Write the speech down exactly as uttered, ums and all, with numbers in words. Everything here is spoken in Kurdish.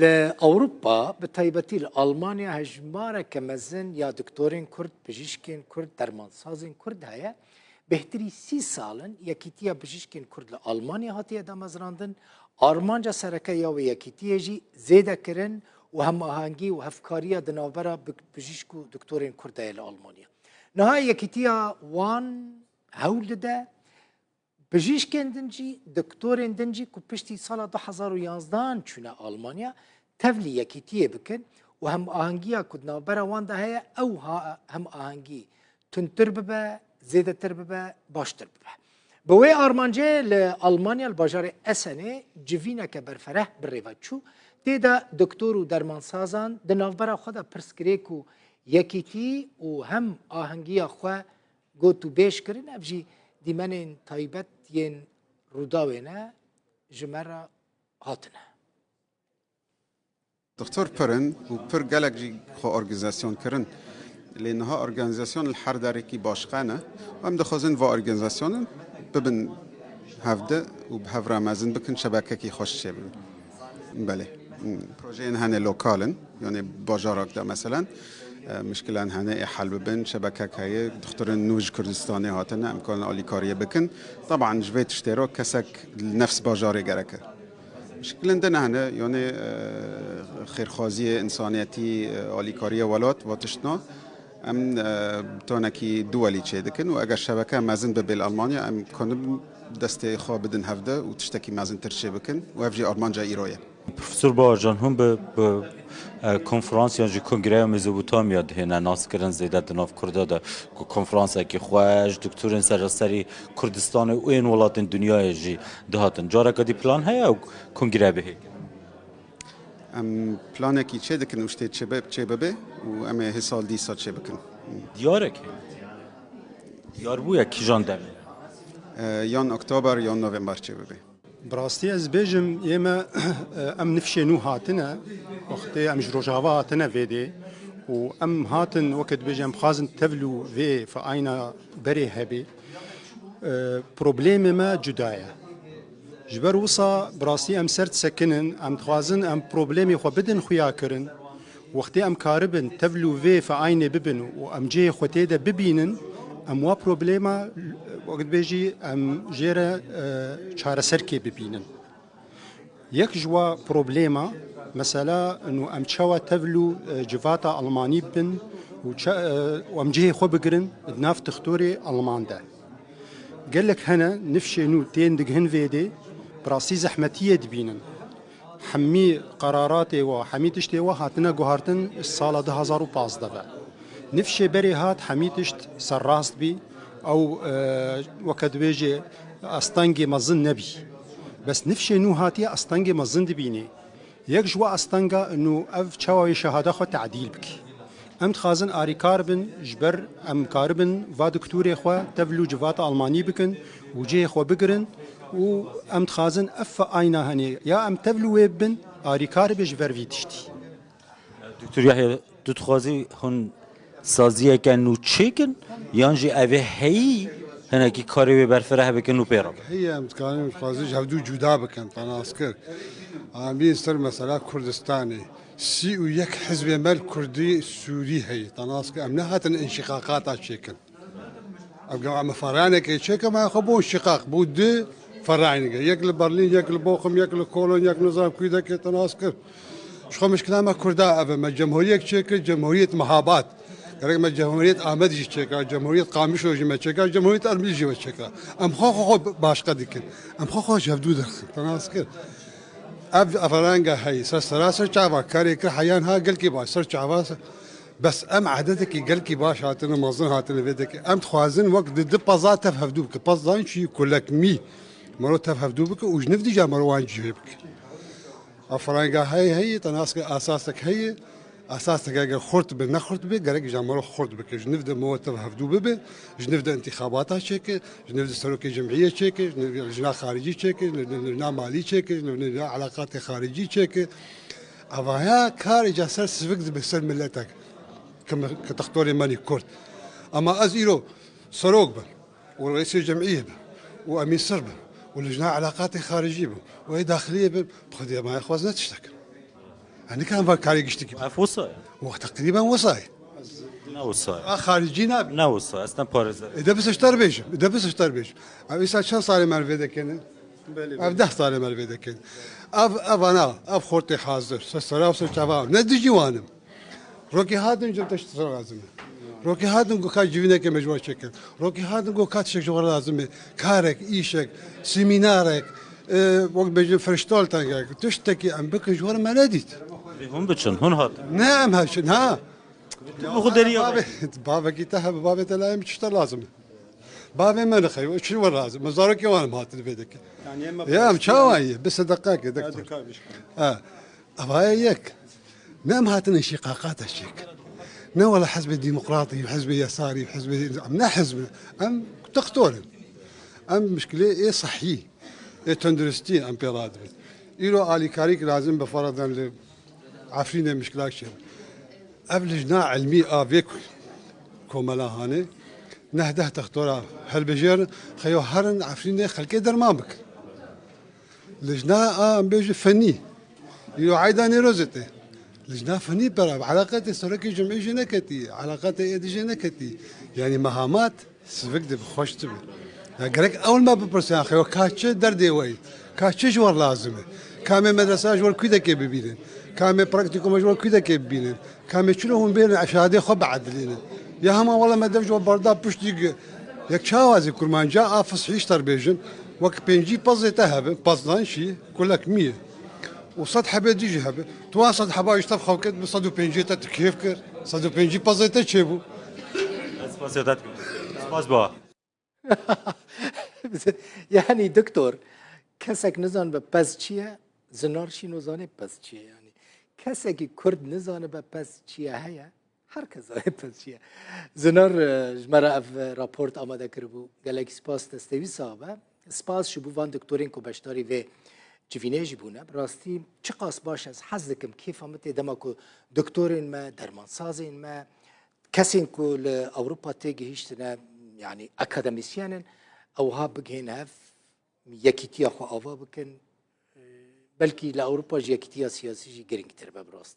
Li Ewropa, bi taybetî li Almanya hejmareke mezin ya doktorên Kurd, bijîşkên Kurd, dermansazên Kurd heye. Bêhtirî sî sal in Yekîtiya Bijîşkên Kurd li Almanya hatiye damezrandin. Armanca sereke ya wê yekîtiyê jî zêdekirin û hemahengî û hevkariya di navbera bi-, bijîşk û doktorên Kurd de ye li Almanya. Niha yekîtiya wan hewl dide. Bijîşkên din jî, doktorên din jî ku piştî sala du hezar û yanzdehan çûne Almanya, tevlî yekîtiyê bikin û hemahengiya ku di navbera wan de heye, ew ha-, hemahengî tundtir bibe, zêdetir bibe, baştir bibe. Bi wê armancê li Almanya, li bajarê Essenê civîneke berfereh bi rê ve çû. Tê de doktor û dermansazan di navbera xwe de pirsgirêk û yekîtî û hemahengiya xwe got û bêj kirin, ev jî dîmenên taybet yên Rûdawê ne ji me re hatine. Doktor pir in û pir gelek jî xwe organîzasyon kirin. Lê niha organîzasyon li her derekî başqe ne. Em dixwazin va organîzasyonin bibin hevdi û bi hev re mezin bikin, şebekekî xweş çêbibin. Belê. Hmm. Projeyên hene lokal in, yanê bajarak de meselen, e, mişkilan hene ê hel bibin, şebekek heye, dixturin nû ji Kurdistanê hatine, em karin alîkariyê bikin. Taban ji vê tiştê re kesek li nefs bajarê gerek e. Mişkilên din hene, yanê, e, xêrxwaziyê, însaniyetî, e, alîkariyê welat, va tiştna. Em, e, tonekî duwelî çêdikin û eger şebeke mezin bibe li Almanya, em karin destê xwe bidin hevde û tiştekî mezintir çêbikin û ev jî armanca îro ye. Profesor Baharcan, hûn bi, bi, e, konferans yan jî kongreya Mezopotamya dihêne naskirin zêde di nav Kurda de, ku konferansekî xweş, doktorên sereserî Kurdistanê û yên welatên dinyayê jî dihatin. Careke dî plan heye ew kongre bihê? Em planekî çêdikin û ji tê çêbe-, çêbibe û em ê hê sal dîsa çêbikin. Diyarek heye. Diyar bûye kîjan demê? E, yan Oktober yan November çêbibe. Bi rastî ez bêjim, ê me, em nifşê nû hatine, wextê em ji Rojava hatine vê dê û em hatin, weke dibêje, em dixwazin tevlû vê feayna berê hebê. E, problemê me cuda ye. Ji ber wisa bi rastî em ser disekinin, em dixwazin em problemê xwe bidin xuyakirin. Wextê em karibin tevlû vê feaynê bibin û em cihê xwe tê de bibînin, em wa problema, wek dibêjî, em jê re, e, çareserkê bibînin. Yek ji wa problema, mesela, inu em çawa tevlû, e, civata Almanî bibin û ça-, e, û em cihê xwe bigirin di nav tixtorê Alman de. Gelek hene nifşên nû tên digihin vê dê, bi rastî zehmetiyê dibînin. Hemî qeraratê wa, hemî tiştê wa hatine guhartin sala du hazar û pazdeh ve. Nifşê berê hat, hemî tişt serrast bî. Ew, e, weke dibêje, astengê mezin nebî. Bes nifşê nû hatiye astengê mezin dibînê. Yek ji we astanga nû ev çawa wê şehada xwe tedîl bike. Em dixwazin arîkar bin, ji ber em karibin va diktorê xwe tevlû civata Almanî bikin û cihê xwe bigirin û em dixwazin ev feayna henê ya em tevlû wê bibin, arîkar be ji ber vî tiştî. Doktor Yahya, tu dixwazî hûn saziyeke nû çêkin yan jî ev ê heyî hinekî karê wê berfireh bikin û pê re? Heye, em dikarin dixwazin ji hevdû cuda bikin, te nas kir. Em bîn ser mesela Kurdistanê. Sî û yek hizbê me li Kurdî Sûrî heye. Te nas kir, em nehatin înşîqaqata çêkin. Ev gava me feryanekê çêke, me xwe bûn şiqaq, bû du feryaneke. Yek li Berlîn, yek li Bochum, yek li Kolon, yek nizam kûdekê, te nas kir. Ji xwe mişkila me Kurda ev e, me cemhuriyek çêkir, cemhuriyet mehabat. Gerek me cemhuriyet Amed jî çêkira, cemhuriyet Qamişlo jî me çêkira, cemhuriyet Erbil jî me çêkira. Em xwe xwe xwe başqe dikin. Em xwe xwe ji hevdû derxin, te nas kir. Ev, ev feranga heyî, ser sera ser çava, karê kir heyan ha gelkî baş, ser çava ser. Bes em ededekî gelkî baş hatine, mezin hatine vê dekê. Em dixwazin wek di du peza tev hevdû bike. Pezan çi kulekmî mero tev hevdû bike û ji niv dî jî mero wan cihê bike. Ev feranga heyî heyî, te nas kir esasek heyî. Esasek eger xurt be, ne xurt be, gerek ji mero xurt bike. Ji niv de mero tev hevdû bibe, ji niv de întîxabata çêke, ji niv de serokê cemîyê çêke, ji niv de lijna xaricî çêke, ji niv de lijna malî çêke, ji niv de lijna eleqatê xaricî çêke. Evaya karê ca ser sivik dibe ser miletek, ki mi-, ki textorê me nî Kurd. Ama ez îro serok bim, û reîsê cemîyê bim, û emîn sir bim, û lijna eleqatê xaricî bim, û ê daxiliyê bim, bi xwedî em ê xwezne tiştek. Hani kan var kare geçtik. Ev wisa ye. Wah teqrîben wisa ye. Ne wisa ye. A xaricî nabî. Ne wisa ye. Ez ne parêzer. E de bize ştar bêjim. E de bize ştar bêjim. Ev îsa çend salê me vê dekene? Ev deh salê me vê dekene. Ev, ev ana, ev xortê hazir. Se sera se çava. Ne dijî wanim. Rokê hatin cim teşt lazim. Rokê hatin go ka civîneke me ji wan çekin. Rokê hatin go ka tiştek ji wan lazim e. Karek, îşek, semînarek, e, wek bêjin veranstaltangek. Tiştekî em bikin ji wan me nedît. Vê hûn biçin, hûn hatin. Ne em hatin, ha. Tu bi xwe derî ya. Bavê, bavekî te hebe, bavê te layê min çi tişta lazim e. Bavê me nixeyo, çi wan lazim. Min zarokê wan em hatin vê deke. Ya em çawa ye? Bi sedeqake dektor. Ha. Ava ye yek. Ne em hatine şîqaqata çêk. Ne wela hizbê demokratî, hizbê yesarî, hizbê em ne hizb in. Em doktor in. Em mişkilê ê sehî, ê tenduristî em pê radibin. Îro alîkarîk lazim bi fereden li Efrînê mişkilak çêbin. Ev lijna ilmî a vê ku-, komela hanê, neh deh doktora hilbijêrin, xeyo herin Efrînê xelkê derman bikin. Lijna a em bêjin fenî. Îro eyda Nêrozê tê. Lijna fenî pera bi eleqetê serekê cumê jê neketî, eleqetê êdî jê neketî. Yanî mehamat sivik dibe, xweş dibe. Ya gerek ewl me bipirsin, ya xeyo ka çi derdê we ye? Ka çi ji wer lazim e? Kamê medresa ji wer kûdekê bibînin? Kamê praktîkuma ji wer kûdekê bibînin? Kamê çilo hûn bêrin eşadê xwe biedilînin? Ya hema wela me dev ji wer berda piştî gi-, yek çawa zî kurmanca a fishî ji ter bêjin, wek pêncî pezê te hebin, pezdan şî, kulek mî ye. Û sed hebê dî jî hebe. Tu wan sed heba ji te bi xew ket, bi sed û pêncî te tu kêf kir. Sed û pêncî pezê te çêbû. Ez spasiya te dikim. Spas ba. Yanî doktor, kesek nizanibe pez çi ye, zinar şîno zanê pez çi ye yanî. Kesekî kurd nizanibe pez çi ye heye, her kes zanê pez çi ye. Zinar e, ji me re ev raport amade kiribû. Gelekî spas destê wî sax be. Spas ji bo van doktorên ku beşdarî vê civînê jî bûne. Bi rastî çiqas baş ez hez dikim, kêfa min tê dema ku doktorên me, dermansazên me, kesên ku li Ewropa têgihîştine, yanî akademîsyen in, ew ha bigihên hev, yekîtiya xwe ava bikin. Belkî li Ewropa ji yekîtiya siyasî jî girîngtir be bi rastî.